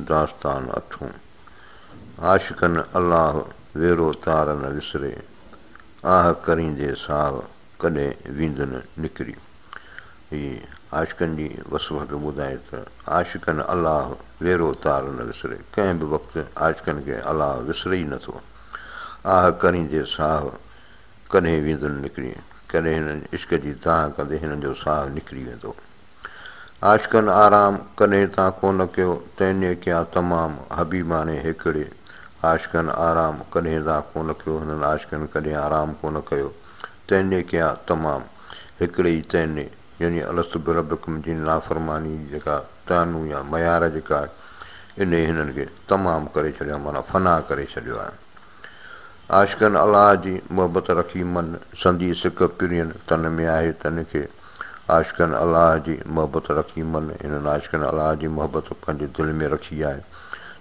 داستان اٺون، عاشقن الله ويرو تار نه وسري، آهه ڪريندي ساهه ڪڏهن ويندن نڪري. هي عاشقن جي وصف پيو ٻڌائي ته عاشقن الله ويرو تار نه وسري، ڪنهن به وقت عاشقن کي الله وسري ئي نٿو. آهه ڪريندي ساهه ڪڏهن ويندن نڪري، ڪڏهن هنن عشق جي دانهن ڪندي هنن جو ساهه نڪري ويندو. عاشقن آرام ڪڏهن تان ڪونه ڪيو، تنهن ڪيا تمام حبيباڻي هيڪڙي. عاشقن آرام ڪڏهن تان ڪونه ڪيو، هنن عاشقن ڪڏهن آرام ڪونه ڪيو، تنهن ڪيا تمام هڪڙي ئي تنهن يعني الست بربڪم جي نافرماني جي جيڪا طعنو يا ميار جيڪا آهي، انهي هنن کي تمام ڪري ڇڏيو آهي معنيٰ فنا ڪري ڇڏيو آهي. عاشقن الله جي محبت رکي من، سندي سڪ پرين تن ۾ آهي تن کي. عاشقن الله جي محبت رکي من، هنن عاشقن الله جي محبت پنهنجي دل ۾ رکي آهي.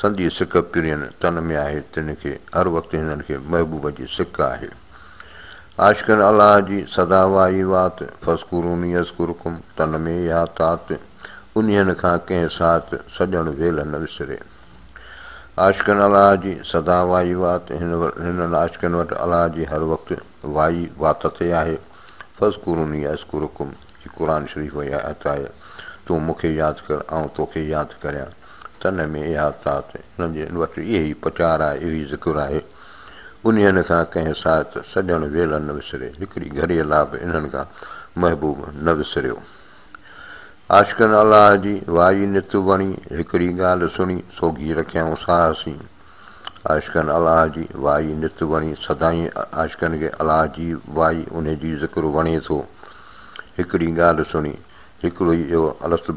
سندي سڪ پرين تن ۾ آهي تن کي، هر وقت هنن کي محبوب جي سڪ آهي. عاشقن الله جي سدا وائي وات، فاذڪروني اذڪرڪم، تن ۾ اها تات، انهين کان ڪنهن ساعت، سڄڻ ويل نه وسري. عاشقن الله جي سدا وائي وات، هنن عاشقن وٽ الله جي هر وقت وائي وات تي آهي. فاذڪروني اذڪرڪم، هي قرآن شريف جي آيت آهي، تون مون کي ياد ڪر، آئون توکي ياد ڪريان. تن ۾ اها تات، انهن جي وٽ اهي ئي پچار آهي، اهو ئي ذڪر آهي. انهين کان ڪنهن ساعت سڄڻ ويل نه وسري، هڪڙي گهڙيء لاء به انهن کان محبوب نه وسريو. عاشقن الله جي وائي نت وڻي، هڪڙي ڳالهه سڻي، سوگهي رکيائون ساهه سين. عاشقن الله جي وائي نت وڻي، سدائين عاشقن کي الله جي وائي، انهي جي ذڪر وڻي ٿو. هڪڙي ڳالهه سڻي، هڪڙو ئي اهو الست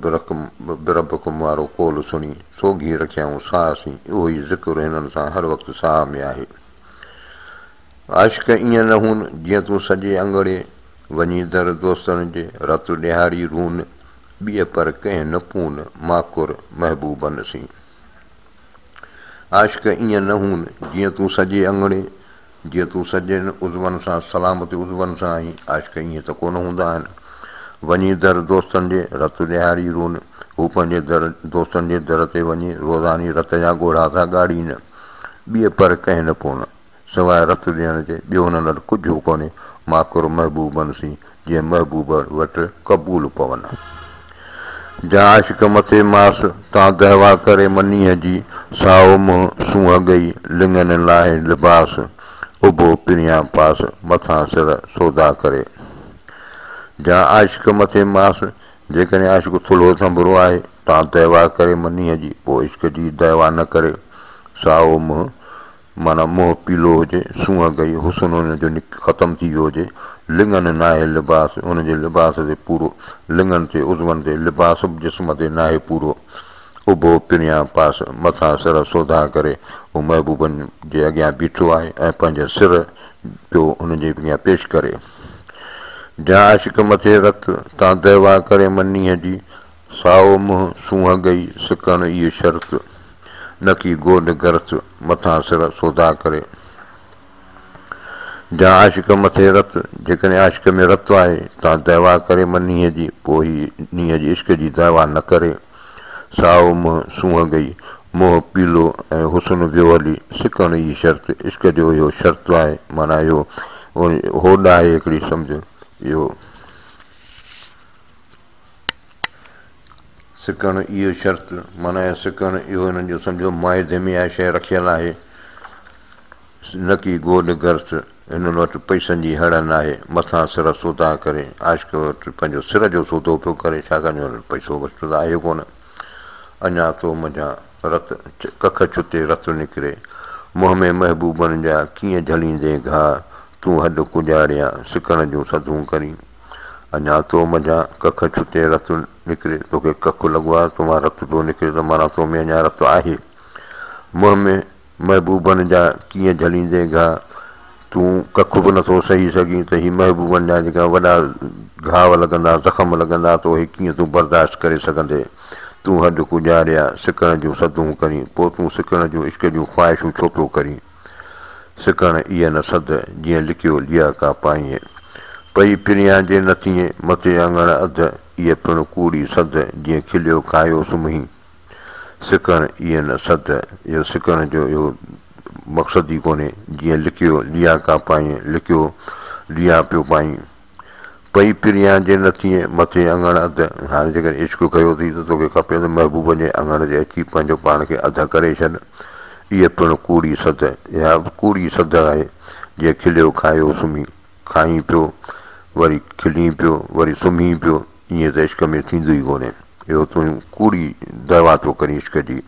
بربڪم وارو قول سڻي، سوگهي رکيائون ساهه سين، اهو ئي ذڪر هنن سان هر وقت ساهه ۾ آهي. عاشق ائين نه هون، جيئن تون سڄي اڱڙي، وڃي در دوستن جي، رت ڏهاڙي رون، ٻيء پر ڪنهن نه پون، ماڪر محبوبن سين. عاشق ائين نه هون، جيئن تون سڄي اڱڻي، جيئن تون سڄن عضون سان سلامت عضون سان آهين، عاشق ائين ته ڪونه هوندا آهن. وڃي در دوستن جي، رت ڏيهاڙي رون، هو پنهنجي در دوستن جي در تي وڃي روزاني رت جا ڳوڙها ٿا ڳاڙين. ٻيء پر ڪنهن نه پون، سواء رت ڏيڻ جي، ٻيو هنن وٽ ڪجهه به ڪونهي، ماڪر محبوبن سين، جيئن محبوب وٽ قبول پون. جا عاشق مٿي ماس، تان دعويٰ ڪري منيء جي، سائو منهن سونهن ڳئي، لڱن لاهي لباس، اڀو پريان پاس، مٿان سر سودا ڪري. جا عاشق مٿي ماس، جيڪڏهن عاشق ٿلهو ٿنڀرو آهي، تان دعويٰ ڪري منيء جي، پوء عشق جي دعويٰ نه ڪري، سائو منهن معنيٰ منهن پيلو هجي، سونهن گئي، حسن ان جو ختم ٿي ويو هجي، لڱن ناهي لباس، ان جي لباس تي پورو، لڱن تي، عضون تي، لباس به جسم تي ناهي پورو، اڀو پريان پاس، مٿان سر سوڌا ڪري، هو محبوبن جي اڳيان بيٺو آهي ۽ پنهنجو سر پيو انهن جي اڳيان پيش ڪري. جا عاشق مٿي رت، تان دعويٰ ڪري منيء جي، سائو منهن سونهن ڳئي، سڪڻ ايء شرط، نڪي گوڏ گرٿ، مٿان سر سودا ڪري. جا عاشق مٿي رت، جيڪڏهن عاشق ۾ رت آهي، تان دعويٰ ڪري منيء جي، پوء هي نينهن جي عشق جي دعويٰ نه ڪري. سائو منهن سونهن ڳئي، منهن پيلو ۽ حسن ويو هلي، سڪڻ ايء شرط، عشق جو اهو شرط آهي، معنيٰ اهو هوڏ آهي هڪڙي سمجهه، اهو. سڪڻ اهو شرط، معنيٰ سڪڻ اهو هنن جو سمجهو معاهدي ۾ اها شيء رکيل آهي، نڪي گوڏ گرس، هنن وٽ پئسن جي هڙ ناهي، مٿان سر سودا ڪري، عاشق وٽ پنهنجو سر جو سودو پيو ڪري، ڇاڪاڻ جو هن وٽ پئسو وسو ته آهي ڪونه. اڃا تو منجهان رت ڪک ڇٽي رت نڪري، منهن ۾ محبوبن جا ڪيئن جهليندين گهاء، تون هڏ ڪڄاڙيان، سڪڻ جون سڌون ڪرين. اڃا تو منجهان ڪک ڇٽي رت نڪري، توکي ڪک لڳو آهي، تو مان رت پيو نڪري ته معنيٰ تو ۾ اڃا رت آهي. منهن ۾ محبوبن جا ڪيئن جهليندين گهاء، تون ڪک به نٿو سهي سگهين ته هي محبوبن جا جيڪا وڏا گهاء لڳندا، زخم لڳندا ته اهي ڪيئن تون برداشت ڪري سگهندين. تون هڏ ڪڄاڙيا، سڪڻ جون سڌون ڪرين، پوء تون سڪڻ جون عشق جون خواهشون ڇو پيو ڪرين؟ سڪڻ ايء نه سڌ، جيئن لڪيو ليئا ڪا پائينء. پئي پريان جي نه ٿئين، مٿي اڱڻ اڌ، ايء پڻ ڪوڙي سڌ، جيئن کليو کايو سمهين. سڪڻ ايء نه سڌ، اهو سڪڻ جو اهو مقصد ئي ڪونهي، جيئن لڪيو ليئا پائين، لڪيو ليئا پيو پائين. پئي پريان جي نه ٿئين، مٿي اڱڻ اڌ. هاڻي جيڪڏهن عشق ڪيو اٿئي ته توکي کپي ته محبوب جي اڱڻ تي اچي پنهنجو پاڻ کي اڌ ڪري ڇڏ. ايء پڻ ڪوڙي سڌ، اها به ڪوڙي سڌ آهي، جيئن کليو کايو سمهي، کائين پيو، وري کلين پيو، وري سمهين پيو، ائين ته عشق ۾ ٿيندو ئي ڪونهي. اهو تون ڪوڙي دعويٰ پيو ڪرين عشق جي.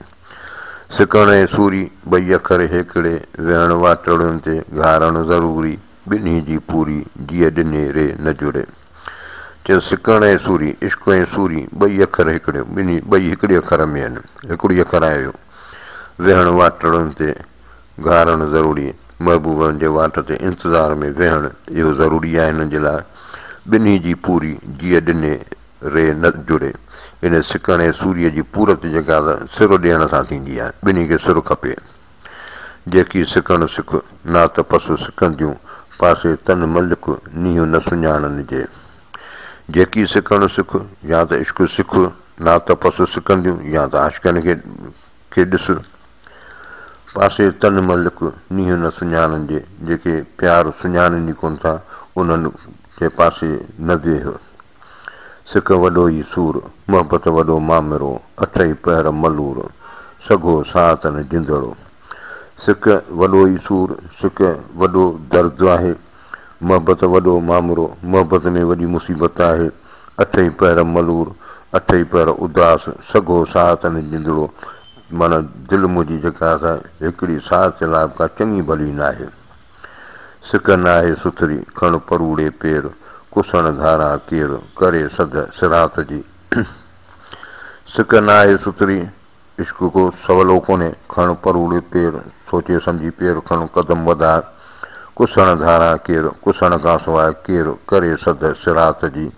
سڪڻ ۽ سوري ٻئي اکر هيڪڙي، ويهڻ واٽهڙن تي گهارڻ ضروري، ٻنهي جي پوري، جيء ڏني ري نه جڙي. چيو سڪڻ ۽ سوري، عشق ۽ سوري ٻئي اکر هڪڙي، ٻنهي ٻئي هڪڙي اکر ۾ آهن، هڪڙو ئي اکر آهي اهو. ويهڻ واٽهڙن تي گهارڻ ضروري، محبوبن جي واٽ تي انتظار ۾ ويهڻ اهو ضروري آهي هنن جي لاء. ٻنهي جي پوري، جيء ڏني ري نه جڙي. ان سڪڻ ۽ سوريء جي پورت جيڪا ته سر ڏيڻ سان ٿيندي آهي. ٻنهي کي سر کپي. جيڪي سڪڻ سک، نا ته پس سڪنديون، پاسي تن ملڪ، نينهن نه سڃاڻن جي. جيڪي سڪڻ سک، يا ته عشق سک، نا ته پس سڪنديون، يا ته عاشقن کي کي ڏس. پاسي تن ملڪ، نينهن نه سڃاڻن جي، جيڪي پيار سڃاڻن ئي ڪونه ٿا، انهن جي پاسي نه ويهه. سڪ وڏو ئي سور، محبت وڏو مامرو، اٺئي پهر ملور، سگهو ساعت نه جندڙو. سڪ وڏو ئي سور، سڪ وڏو درد آهي، محبت وڏو مامرو، محبت ۾ وڏي مصيبت آهي، اٺئي پهر ملور، اٺئي پهر اداس، سگهو ساعت نه جندڙو، معنيٰ دل منهنجي جيڪا سا هڪڙي ساعت لاء به ڪا چڱي ڀلي ناهي. سڪ ناهي سٿري، کڻ پروڙي پير، ڪسڻ ڌاران ڪير، ڪري سڌ صراط جي. سڪ ناهي سٿري، عشق ڪو سولو ڪونهي، کڻ پروڙي پير، سوچي سمجهي پير کڻ قدم وڌاء، ڪسڻ ڌاران ڪير، ڪسڻ کان سواء ڪير، ڪري سڌ صراط جي.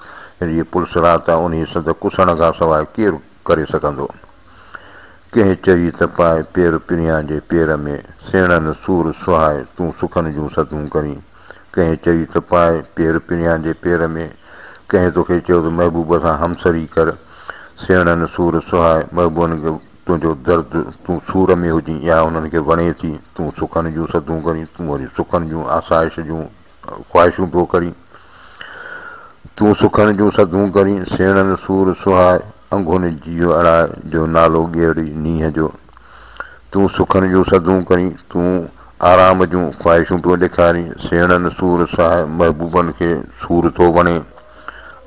هيء پل صراط آ، انهيء سڌ ڪسڻ کان سواء ڪير ڪري سگهندو. ڪنهن چئي ته پاء پير پريان جي پير ۾، سيڻن سور سهاء، تون سکن جون سڌون ڪرين. ڪنهن چئي ته پاء پير پريان جي پير ۾، ڪنهن توکي چيو ته محبوب سان همسري ڪر. سيڻن سور سهاء، محبوبن کي تنهنجو درد، تون سور ۾ هجين، اها انهن کي وڻي ٿي، تون سکن جون سڌون ڪرين، تون وري سکن جون آسائش جون خواهشون پيو ڪرين. تون سکن جون سڌون ڪرين، سيڻن سور سهاء، انگهن جيء اڙاء، جو نالو ڳيرڙي نينهن جو. تون سکن جون سڌون ڪرين، تون آرام جون خواهشون پيو ڏيکارين، سيڻن سور سهاء، محبوبن کي سور ٿو وڻي.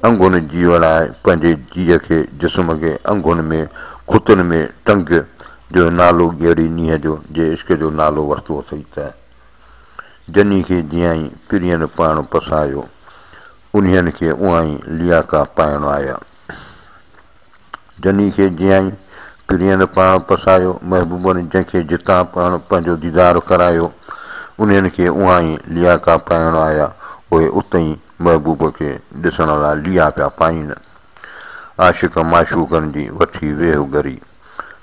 انگهن جيء اڙاء، پنهنجي جيء کي، جسم کي، انگهن ۾، کتن ۾ ٽنگ، جو نالو ڳيرڙي نينهن جو، جي عشق جو نالو ورتو اٿئي ته. جني کي جيائين، پرين پاڻ پسايو. انهين کي اونهائين، لياڪا پائڻ آيا. جني کي جيائين، پرين پاڻ پسايو. محبوبن جنهن کي جتان پاڻ پنهنجو ديدار ڪرايو. انهين کي اونهائين، لياڪا پائڻ آيا. اهي اتئين محبوب کي ڏسڻ لاء ليئا پيا پائين. عاشق معشوقن جي وٺي ويهه ڳري.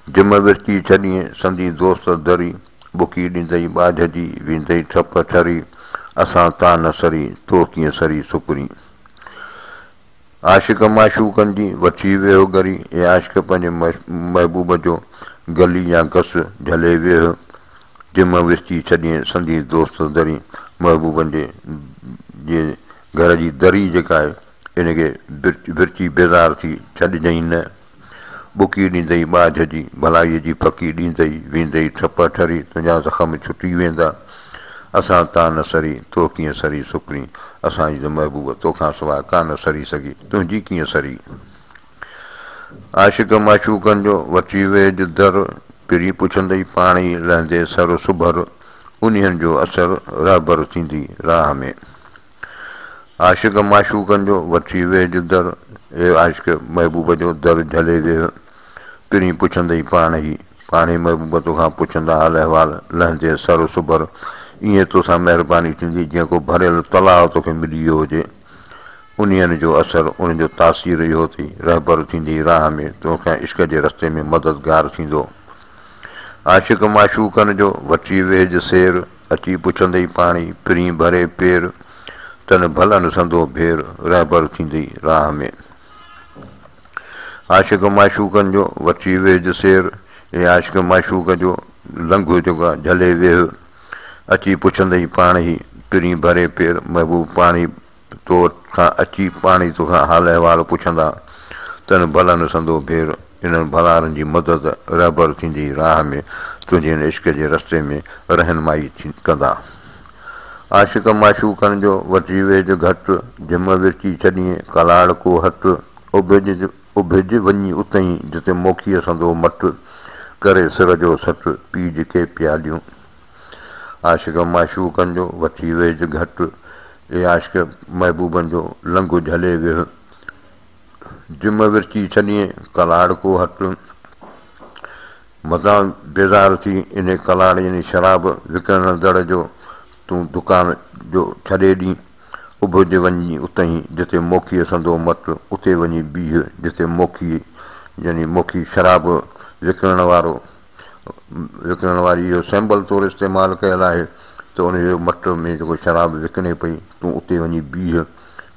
جم ورچي ڇڏيين، سندي دوست دري. ٻڪي ڏيندئي ٻاجهه جي، ويندئي ٺپ ٺري، اسان تان نه سري، تو ڪيئن سري سپرين. عاشق معشوقن جي، وٺي ويهه ڳري، اي عاشق پنهنجي محبوب جو گلي يا گس جهلي ويهه، جم وسجي ڇڏين سندي دوست دري، محبوبن جي جي گهر جي دري جيڪا آهي، ان کي ورچي بيزار ٿي ڇڏجئين نه. ٻڪي ڏيندئي ٻاجهه جي، ڀلائيء جي ڦڪي ڏيندئي، ويندئي ٺپ ٺري، تنهنجا زخم ڇٽي ويندا. اسان تان نه سري، تو ڪيئن سري سپرين؟ اسان جي ته محبوب توکان سواء ڪا نه سري سگهي، تنهنجي ڪيئن سري؟ عاشق معشوقن جو، وٺي ويهج در، پرين پڇندئي پاڻ ئي، لهندي سر سڀر، انهين جو اثر، رهبر ٿيندي راهه ۾. عاشق معشوقن جو، وٺي ويهج در، اي عاشق محبوب جو در جهلي ويهه، پرين پڇندئي پاڻ ئي، پاڻهي محبوب توکان پڇندا حال احوال، لهندي سر سڀر، ائين توسان مهرباني ٿيندي جيئن ڪو ڀريل تلاء توکي ملي ويو هجي. انهين جو اثر، انهن جو تاثير اهو اٿئي، رهبر ٿيندي راهه ۾، توکان عشق جي رستي ۾ مددگار ٿيندو. عاشق معشوقن جو، وٺي ويهج سير، اچي پڇندئي پاڻي، پرين ڀري پير، تن ڀلن سندو ڀير، رهبر ٿيندئي راهه ۾. عاشق معشوقن جو، وٺي ويهج سير، اي عاشق معشوق جو لنگهه جيڪو آهي جهلي ويهه، اچي پڇندئي پاڻ ئي، پرين ڀري پير، محبوب پاڻ ئي تو کان اچي پاڻ ئي توکان حال احوال پڇندا، تن ڀلن سندو ڀير، انهن ڀلارن جي مدد، رهبر ٿيندي راهه ۾، تنهنجي هن عشق جي رستي ۾ رهنمائي ڪندا. عاشق معشوقن جو وٺي ويهج گهٽ، جم ورچي ڇڏيين ڪلاڙ ڪو هٽ، اڀج اڀج وڃي اتهين، جتي موکيء سندو مٽ، ڪري سر جو سٽ، پيج ڪي پياليون. عاشق معشوقن جو وٺي ويهج گهٽ، اي عاشق محبوبن جو لنگهه جهلي ويهه. جم ورچي ڇڏيين ڪلاڙ ڪو هٽ، متان بيزار ٿي انهي ڪلاڙ يعني شراب وڪڻندڙ جو تون دڪان جو ڇڏي ڏين. اڀج وڃي اتهين، جتي موکيء سندو مٽ، اتي وڃي بيهه، جتي موکي يعني موکي شراب وڪڻڻ وارو، وڪڻڻ واري اهو سيمبل طور استعمال ڪيل آهي ته ان جي مٽ ۾ جيڪو شراب وڪڻي پئي، تون اتي وڃي بيهه،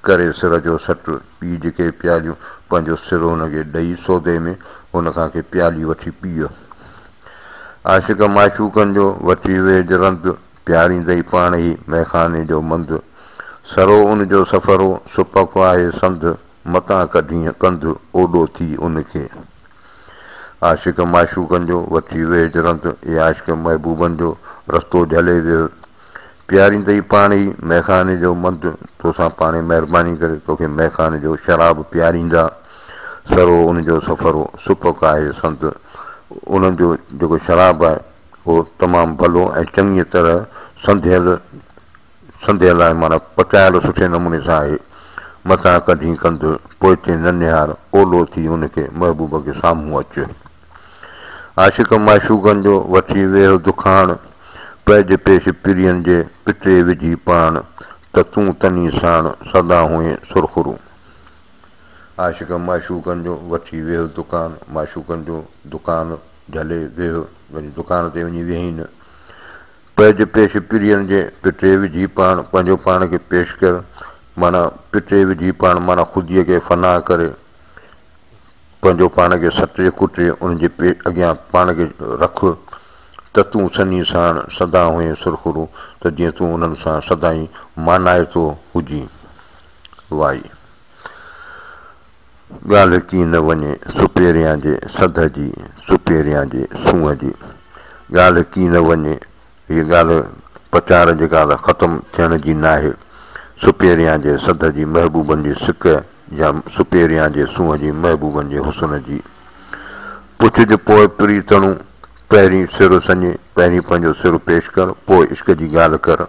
ڪري سر جو سٽ، پي جيڪي پياليون، پنهنجو سر هن کي ڏئي سودي ۾ هن کان ڪي پيالي وٺي پيء. عاشق معشوقن جو وٺي ويهج رند، پياريندئي پاڻ ئي ميخاني جو مند. سرو ان جو سفرو، سپڪ آهي سنڌ، متان ڪڍين ڪنڌ، اوڏو ٿي ان کي. عاشق معشوقن جو، وٺي ويهج رند، اي عاشق محبوبن جو، رستو جهلي ويهه. پياريندئي پاڻ ئي ميخاني جو مند، توسان پاڻهي مهرباني ڪري توکي ميخاني جو شراب پياريندا. سرو ان جو سفرو، سپڪ آهي سنڌ، انهن جو جيڪو شراب آهي، اهو تمام ڀلو ۽ چڱيء طرح سنڌيل سنڌيل آهي معنيٰ پچايل سٺي نموني سان آهي. مٿان ڪڍين ڪنڌ، پوئتي نه نهار، اولو ٿي ان کي، محبوب کي، سامهون اچ. عاشق معشوقن جو، وٺي ويهه دکاڻ، پئج پيش پرين جي، پٽي وجهي پاڻ، ته تون تني ساڻ، سدا هئين سرخرو. عاشق معشوقن جو، وٺي ويهه دڪان، معشوقن جو دڪان جهلي ويهه، وڃي دڪان تي وڃي ويهين. پئج پيش پرين جي، پٽي وجهي پاڻ، پنهنجو پاڻ کي پيش ڪر، معنيٰ پٽي وجهي پاڻ معنيٰ خوديء کي فنا ڪري، پنهنجو پاڻ کي سٽي ڪٽي ان جي اڳيان پاڻ کي رک ته تون سني ساڻ سدا هئين سرخرو ته جيئن تون انهن سان سدائين مانائتو هجين. وائي. ڳالهه ڪين نه وڃي سپيريان جي سڌ جي، سپيريان جي سونهن جي. ڳالهه ڪين نه وڃي، هيء ڳالهه پچار جيڪا ته ختم ٿيڻ جي ناهي. سپيريان جي سڌ جي محبوبن جي سڪ يا سپيريان جي سونهن جي محبوبن جي حسن جي. پڇج پوء پريتڻون، پهرين سر سڃي، پهرين پنهنجو سر پيش ڪر، پوء عشق جي ڳالهه ڪر.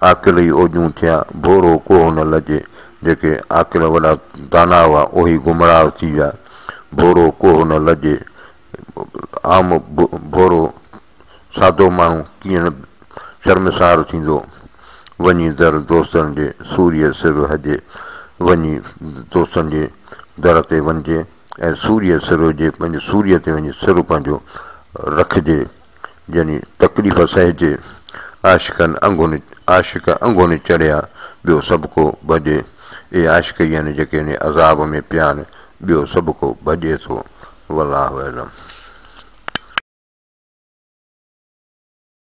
عاقل ئي اوڄون ٿيا، ڀورو ڪوهه نه لڄي. جيڪي عاقل وڏا داناء هئا، اهي گمراهه ٿي ويا. ڀورو ڪوهه نه لڄي. عام ڀورو سادو ماڻهو ڪيئن نه شرمسار ٿيندو. وڃي در دوستن جي سوريء سر هجي. وڃي دوستن جي در تي وڃجي ۽ سوريء سر هجي، پنهنجي سوريء تي وڃي سر پنهنجو رکجي. يعني تڪليف سهجي، عاشقن انگهن عاشق انگهن چڙهيا، ٻيو سڀڪو ڀڄي. اي عاشق يعني جيڪي انهي عذاب ۾ پيا آهن، ٻيو سڀڪو ڀڄي ٿو. والله اعلم.